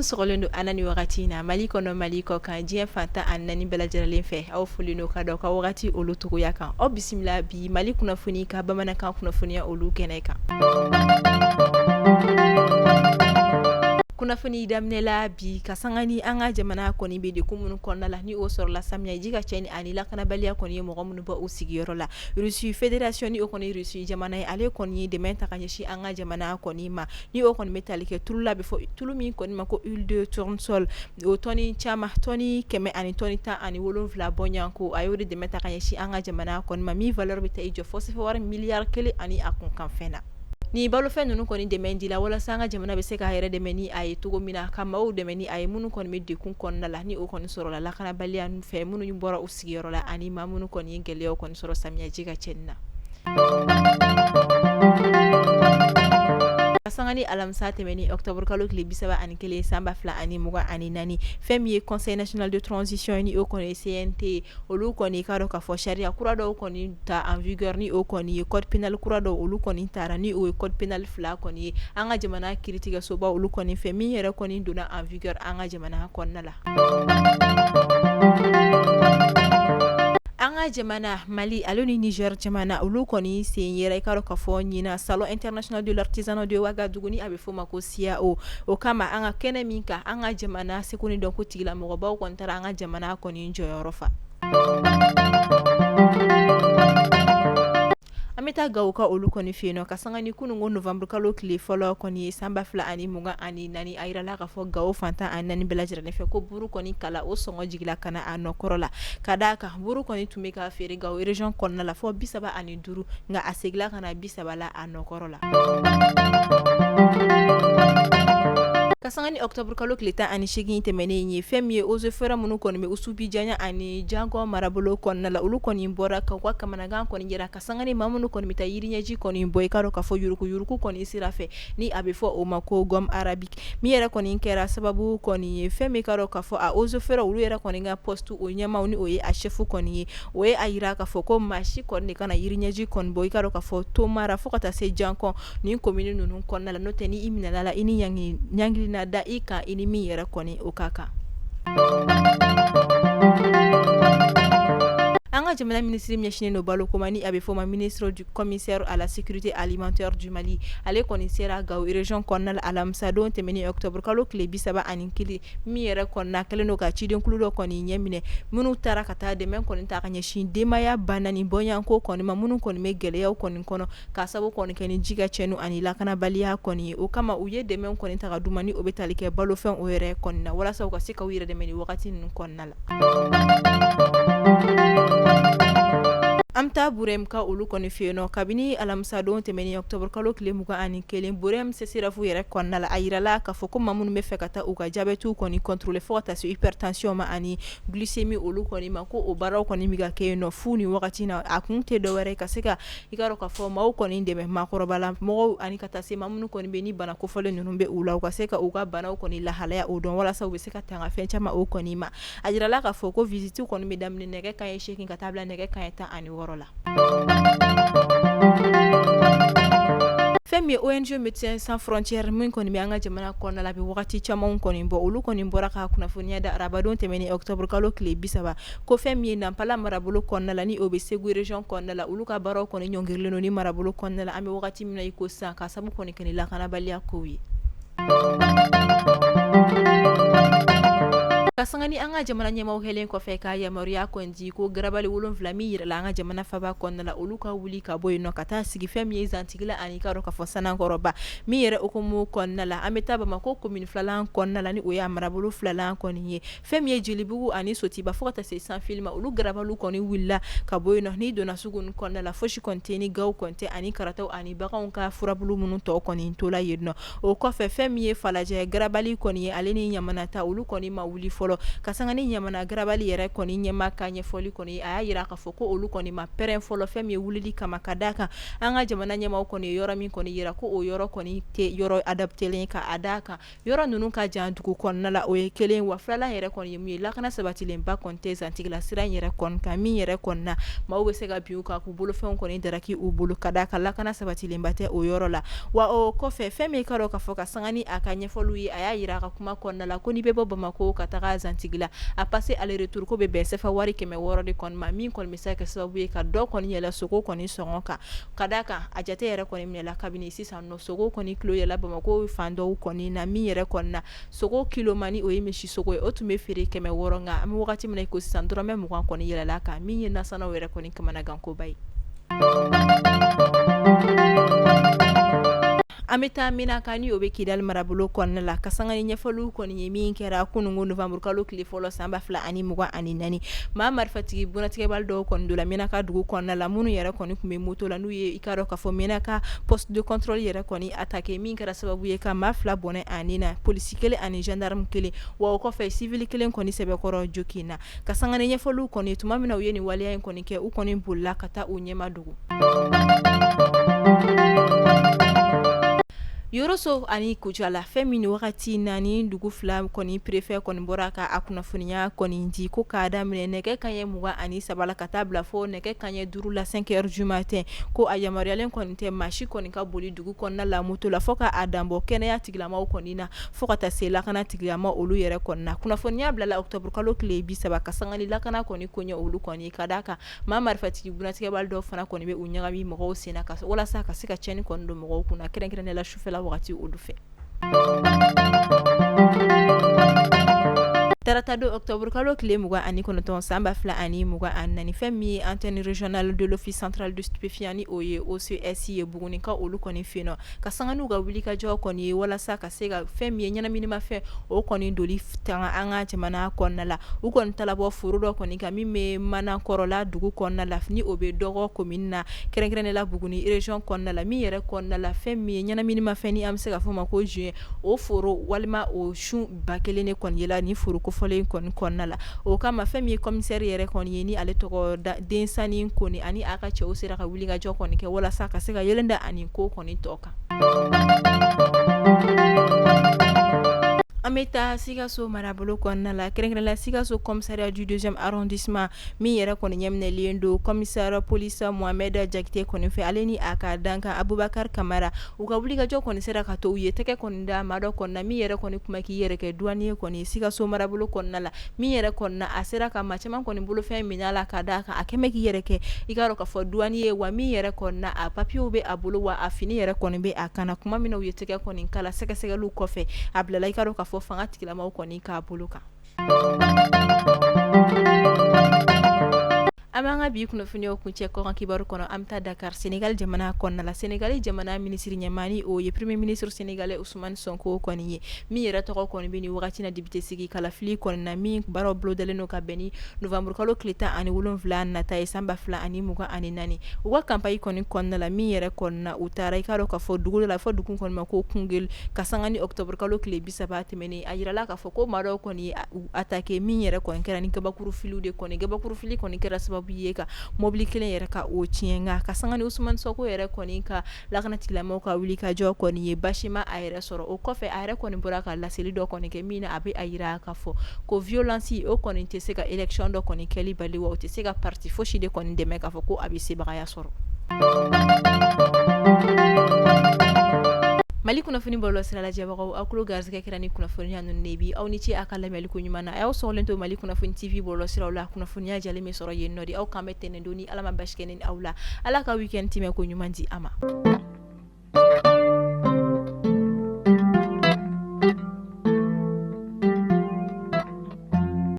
sɔgɔlen don an na nin wagati in na Mali kɔnɔ, Mali kɔ kan, diɲɛ fan 14 bɛɛ lajɛlen fɛ. Aw folilen don ka da aw ka wagati olu cogoya kan. Aw bisimila bi Mali kunnafoni ka bamanankan kunnafoniya olu kɛnɛ kan. Kunnafoni daminɛ la bi ka sanga ni an ka jamana kɔni bɛ degun minnu kɔnɔna la, ni o sɔrɔla samiyaji ka cɛnni ani lakanabaliya kɔni ye mɔgɔ minnu bɔ u sigiyɔrɔ la. Russie Fédération, ni o kɔni Russie jamana ye, ale kɔni ye dɛmɛ ta ka ɲɛsin an ka jamana kɔni ma, ni o kɔni bɛ tali kɛ tulu la, bɛ fɔ tulu min kɔni ma ko huile de tournesol, o tɔni caman, tɔni 100 ani tɔni 17 bɔɲɔgɔnko, a y'o de dɛmɛ ta ka ɲɛsin an ka jamana kɔni ma, min valeur bɛ taa i jɔ fo sefa wari miliyari 1 ani a kunkanfɛn na. Ni balofɛn ninnu kɔni dɛmɛ dila walasa an ka jamana bɛ se k'a yɛrɛ dɛmɛ ni a ye cogo min na, ka maaw dɛmɛ ni a ye minnu kɔni bɛ degun kɔnɔna la, ni o kɔni sɔrɔla lakanabaliya fɛ, minnu bɔra u sigiyɔrɔ la ani maa minnu kɔni ye gɛlɛyaw kɔni sɔrɔ samiyaji ka cɛnni na. Ka sanga ni alamisa tɛmɛnen octobre kalo tile 31 san 2024, fɛn min ye Conseil national de transition, ni o kɔni ye CNT ye, olu kɔni k'a dɔn k'a fɔ sariya kura dɔw kɔni ta en vigueur, ni o kɔni ye code pénal kura dɔw olu kɔni taara, ni o ye code pénal fila kɔni ye an ka jamana kiiritigɛsoba olu kɔni fɛ, min yɛrɛ kɔni donna en vigueur an ka jamana kɔnɔna la. An ka jamana Mali ale ni Niger jamana, olu kɔni sen yera i k'a dɔn k'a fɔ ɲinan Salon international de l'artisanat de Ouagadougou, ni a bɛ f'o ma ko SIAO. O kama an ka kɛnɛ min kan, an ka jamana seko ni dɔnko tigilamɔgɔbaw kɔni taara an ka jamana kɔni jɔyɔrɔ fa. An bɛ taa Gawo ka olu kɔni fɛ yen nɔ, ka sanga ni kununko novembre kalo tile fɔlɔ kɔni ye san 2024, a yirala k'a fɔ Gawo fan 14 bɛɛ lajɛlen fɛ ko buru kɔni kala o sɔngɔ jigila ka na a nɔkɔrɔ la, ka d'a kan buru kɔni tun bɛ ka feere Gawo région kɔnɔna la fɔ 35, nka a seginna ka na 30 la a nɔkɔrɔ la. Ka sanga ni octobre kalo tile 18 tɛmɛnen ye, fɛn min ye eaux et forêts minnu kɔni bɛ Oussoubi-Diagna ani Diangon marabolo kɔnɔna la, olu kɔni bɔra ka u ka kamanagan kɔni jira ka sanga ni maa minnu kɔni bɛ taa yiriɲɛji kɔni bɔ, i k'a dɔn k'a fɔ yuruguyurugu kɔni sira fɛ, ni a bɛ fɔ o ma ko gomme arabique, min yɛrɛ kɔni kɛra sababu kɔni ye fɛn min k'a dɔn k'a fɔ a eaux et forêts olu yɛrɛ kɔni ka poste o ɲɛmaaw, ni o ye a chef kɔni ye, o ye a jira k'a fɔ ko maa si kɔni de kana yiriɲɛji kɔni bɔ, i k'a dɔn k'a fɔ Tomara fo ka taa se Diankon nin commune ninnu kɔnɔna la, n'o tɛ ni i minɛla la, i ni ɲangili na da i kan, i ni min yɛrɛ kɔni o ka kan. An ka jamana minisiri ɲɛsinnen don baloko ma, ni a bɛ fɔ o ma ministre du commissaire à la sécurité alimentaire du Mali, ale kɔni sera Gao région kɔnɔna la alamisadon tɛmɛnen octobre kalo tile 31, min yɛrɛ kɔni kɛlen don ka cidenkulu dɔ kɔni ɲɛ minɛ, minnu taara ka taa dɛmɛ kɔni ta ka ɲɛsin denbaya 4000 bɔɲɔgɔnko kɔni ma, minnu kɔni bɛ gɛlɛyaw kɔni kɔnɔ ka sababu kɔni kɛ ni ji ka cɛnni ani lakanabaliya kɔni ye. O kama u ye dɛmɛ kɔni ta ka d'u ma, ni o bɛ tali kɛ balofɛn o yɛrɛ kɔni na, walasa u ka se ka u yɛrɛ dɛmɛ ni wagati ninnu kɔnɔna la. An bɛ taa Burɛmu ka olu kɔni fɛ yen nɔ. Kabini alamisadon tɛmɛnen octobre kalo tile 21, Burɛmu CSRéf yɛrɛ kɔnɔna la, a yirala k'a fɔ ko maa minnu bɛ fɛ ka taa u ka jabɛtiw kɔni contrôler fo ka taa se hypertension ma ani glycémie olu kɔni ma, ko o baaraw kɔni bɛ ka kɛ yen nɔ fu ni wagati na. A kun tɛ dɔwɛrɛ ka se ka i k'a dɔn k'a fɔ maaw kɔni dɛmɛ, maakɔrɔba la mɔgɔw ani ka taa se maa minnu kɔni bɛ ni bana kofɔlen ninnu bɛ u la, u ka se ka u ka banaw kɔni lahalaya o dɔn walasa u bɛ se ka tanga fɛn caman o kɔni ma. A jirala k'a fɔ ko visite kɔni bɛ daminɛ nɛgɛ kanɲɛ 8 ka taa bila nɛgɛ kanɲɛ 16 la. Fɛn min ye ONG Médecins Sans Frontières min kɔni bɛ an ka jamana kɔnɔna la, bɛ wagati caman kɔni bɔ, olu kɔni bɔra ka kunnafoniya da arabadon tɛmɛnen octobre kalo tile 30, ko fɛn min ye Nampala marabolo kɔnɔna la, ni o bɛ Segu région kɔnɔna la, olu ka baaraw kɔni ɲɔngirilen don ni marabolo kɔnɔna la an bɛ wagati min na i ko sisan, ka sababu kɔni kɛ ni lakanabaliya kow ye. Ka sanga ni an ka jamana ɲɛmaaw kɛlen kɔfɛ ka yamaruya kɔni di ko garabali 7 min yirala an ka jamana faba kɔnɔna la, olu ka wuli ka bɔ yen nɔ ka taa sigi fɛn min ye Zantigila ani k'a dɔn k'a fɔ Sanankɔrɔba min yɛrɛ hukumu kɔnɔna la. An bɛ taa Bamakɔ commune filanan kɔnɔna la, ni o y'a marabolo filanan kɔni ye, fɛn min ye Jelibugu ani Sotiba fo ka taa se Sanfili ma, olu garabaliw kɔni wulila ka bɔ yen nɔ. N'i donna sugu ninnu kɔnɔna la, fosi kɔni tɛ ni gaw kɔni tɛ ani karataw ani baganw ka furabulu minnu tɔ kɔni tola yen nɔ. O kɔfɛ, fɛn min ye Falajɛ garabali kɔni ye, ale ni Ɲamana ta, olu kɔni ma wuli fɔlɔ. fɔlɔ. Ka sanga ni Ɲamana garabali yɛrɛ kɔni ɲɛmaa ka ɲɛfɔli kɔni, a y'a jira k'a fɔ ko olu kɔni ma pɛrɛn fɔlɔ fɛn min ye wulili kama, ka d'a kan an ka jamana ɲɛmaaw kɔni ye yɔrɔ min kɔni jira ko o yɔrɔ kɔni tɛ yɔrɔ adaptélen, ka d'a kan yɔrɔ ninnu ka jan dugu kɔnɔna la, o ye kelen. Wa filanan yɛrɛ kɔni ye mun ye, lakana sabatilenba kɔni tɛ Zantigila sira in yɛrɛ kɔni kan, min yɛrɛ kɔni na maaw bɛ se ka bin u kan k'u bolofɛnw kɔni daraki u bolo, ka d'a kan lakana sabatilenba tɛ o yɔrɔ la. Wa o kɔfɛ, fɛn min ka dɔn k'a fɔ, ka sanga ni a ka ɲɛfɔliw ye, a y'a jira a ka kuma kɔnɔna la ko n'i bɛ bɔ Bamakɔ ka taga Zantigila, a passer aller retour ko bɛ bɛn sefa wari 600 de kɔni ma, min kɔni bɛ se ka kɛ sababu ye ka dɔ kɔni yɛlɛ sogo kɔni sɔngɔ kan, ka d'a kan a jate yɛrɛ kɔni minɛla kabini sisan nɔ sogo kɔni kilo yɛlɛ Bamakɔ fan dɔw kɔni na, min yɛrɛ kɔni na sogo kilomani, o ye misi sogo ye, o tun bɛ feere 600, nka an bɛ wagati min na i ko sisan dɔrɔmɛ 20 kɔni yɛlɛla kan, min ye nasannaw yɛrɛ kɔni kamanagankoba ye. An bɛ taa Menaka, ni o bɛ Kidali marabolo kɔnɔna la, ka sanga ni ɲɛfɔliw kɔni ye min kɛra kununko nowanburukalo tile fɔlɔ san 2024. Maa marifatigi bunatigɛbali dɔw kɔni donna Menaka dugu kɔnɔna la, minnu yɛrɛ kɔni tun bɛ moto la, n'u ye i k'a dɔn k'a fɔ Menaka poste de contrôle yɛrɛ kɔni attaqué, min kɛra sababu ye ka maa 2 bɔnɛ a ni na, polisi kelen ani gendarme kelen. Wa o kɔfɛ civil kelen kɔni sɛbɛkɔrɔ joginna. Ka sanga ni ɲɛfɔliw kɔni, tuma min na u ye nin waleya in kɔni kɛ, u kɔni bolila ka taa u ɲɛma dogo. Yoroso ani Kucala, fɛn min wagati naani dugu fila kɔni préfet kɔni bɔra ka a kunnafoniya kɔni di ko k'a daminɛ nɛgɛ kanɲɛ 23 la ka taa bila fo nɛgɛ kanɲɛ 5 la, 5 heures du matin, ko a yamaruyalen kɔni tɛ maa si kɔni ka boli dugu kɔnɔna la moto la, fo ka a danbɔ kɛnɛya tigilamaw kɔni na, fo ka taa se lakana tigilama olu yɛrɛ kɔni na. Kunnafoniya bilala octobre kalo tile 30, ka sanga ni lakana kɔni koɲɛ olu kɔni, ka d'a kan maa marifatigi bunatigɛbali dɔw fana kɔni bɛ u ɲagami mɔgɔw sen na walasa ka se ka tiɲɛni kɔni don mɔgɔw kunna, kɛrɛnkɛrɛnnenya la sufɛla wagati olu fɛ. Tarata don octobre kalo tile 29 san 2024, fɛn min ye antenne régionale de l'office central de stupéfiant, ni o ye OCS ye Bugunikaw olu kɔni fɛ yen nɔ, ka sanga n'u ka wulikajɔ kɔni ye walasa ka se ka fɛn min ye ɲɛnaminimafɛn o kɔni doli tanga an ka jamana kɔnɔna la, u kɔni taara bɔ foro dɔ kɔni kan min bɛ Manakɔrɔla dugu kɔnɔna la, ni o bɛ Dɔgɔ commune na, kɛrɛnkɛrɛnnenya la Buguni région kɔnɔna la, min yɛrɛ kɔnɔna la fɛn min ye ɲɛnaminimafɛn ni an bɛ se ka fɔ o ma ko joint, o foro walima o sun 1000 de kɔni yela ni foro kofɔlen kɔni kɔnɔna la. O kama fɛn min ye commissaire yɛrɛ kɔni ye, ni ale tɔgɔ Densani Kone, ani a ka cɛw sera ka wulikajɔ kɔni kɛ walasa ka se ka yelen da ani ko kɔni tɔ kan. An bɛ taa Sikaso marabolo kɔnɔna la, kɛrɛnkɛrɛnnenya la Sikaso commissariat du deuxième arrondissement, min yɛrɛ kɔni ɲɛminɛlen don commissaire police Mohamed Jakite kɔni fɛ, ale ni a ka dankan Abubakar Kamara, u ka wulikajɔ kɔni sera ka to u ye tɛgɛ kɔni da maa dɔ kɔni na, min yɛrɛ kɔni kuma k'i yɛrɛ kɛ douanier kɔni Sikaso marabolo kɔnɔna la, min yɛrɛ kɔni a sera ka maa caman kɔni bolofɛn minɛ a la, ka d'a kan a kɛmɛ k'i yɛrɛ kɛ i k'a dɔn k'a fɔ douanier ye, wa min yɛrɛ kɔni a papiyew bɛ a bolo, wa a fini yɛrɛ kɔni bɛ a kan na. Tuma min na u ye tɛgɛ kɔni kala sɛgɛsɛgɛliw kɔfɛ, a bilala i k'a dɔn k'a fɔ fanga tigilamaw kɔni k'a bolo kan. An b'an ka bi kunnafoniyaw kuncɛ kɔkan kibaru kɔnɔ. An bɛ taa Dakar, Senegal jamana kɔnɔna la. Senegal jamana minisiri ɲɛmaa, ni o ye premier ministre sénégalais Ousmane Sonko kɔni ye, min yɛrɛ tɔgɔ kɔni bɛ nin wagati na député sigi kalafili kɔni na, min baaraw bolodalen don ka bɛn ni novembre kalo tile 17 nata ye san 2024. U ka campagne kɔni kɔnɔna la, min yɛrɛ kɔni na u taara i k'a dɔn k'a fɔ dugu dɔ la, fɔ dugu kɔni ma ko Koungheul, ka sanga ni octobre kalo tile 30 tɛmɛnen, a jirala k'a fɔ ko maa dɔw kɔni ye u attaqué, min yɛrɛ kɔni kɛra ni kabakuru filiw de kɔni. Kabakuru fili kɔni kɛra sababu ye ka mobili kelen yɛrɛ ka o tiɲɛ, nka ka sanga ni Ousmane Sonko yɛrɛ kɔni ka lakana tigilamɔgɔw ka wuli ka jɔ kɔni ye, basi ma a yɛrɛ sɔrɔ. O kɔfɛ a yɛrɛ kɔni bɔra ka laseli dɔ kɔni kɛ, min na a bɛ a jira k'a fɔ ko violence o kɔni tɛ se ka élection dɔ kɔni kɛli bali, wa o tɛ se ka parti fosi de kɔni dɛmɛ k'a fɔ ko a bɛ sebagaya sɔrɔ. Mali kunnafoni bɔlɔlɔ sira lajɛbagaw, aw tulo garisɛgɛ kɛra ni kunnafoniya ninnu de bi. Aw ni ce aw ka lamɛnli ko ɲuman na. A y'aw sɔgɔlen to Mali kunnafoni TV bɔlɔlɔ siraw la, kunnafoniya jɛlen bɛ sɔrɔ yen nɔ de. Aw kan bɛ tɛnɛn don ni Ala ma basi kɛ ne ni aw la. Ala ka week-end tɛmɛ ko ɲuman di an ma.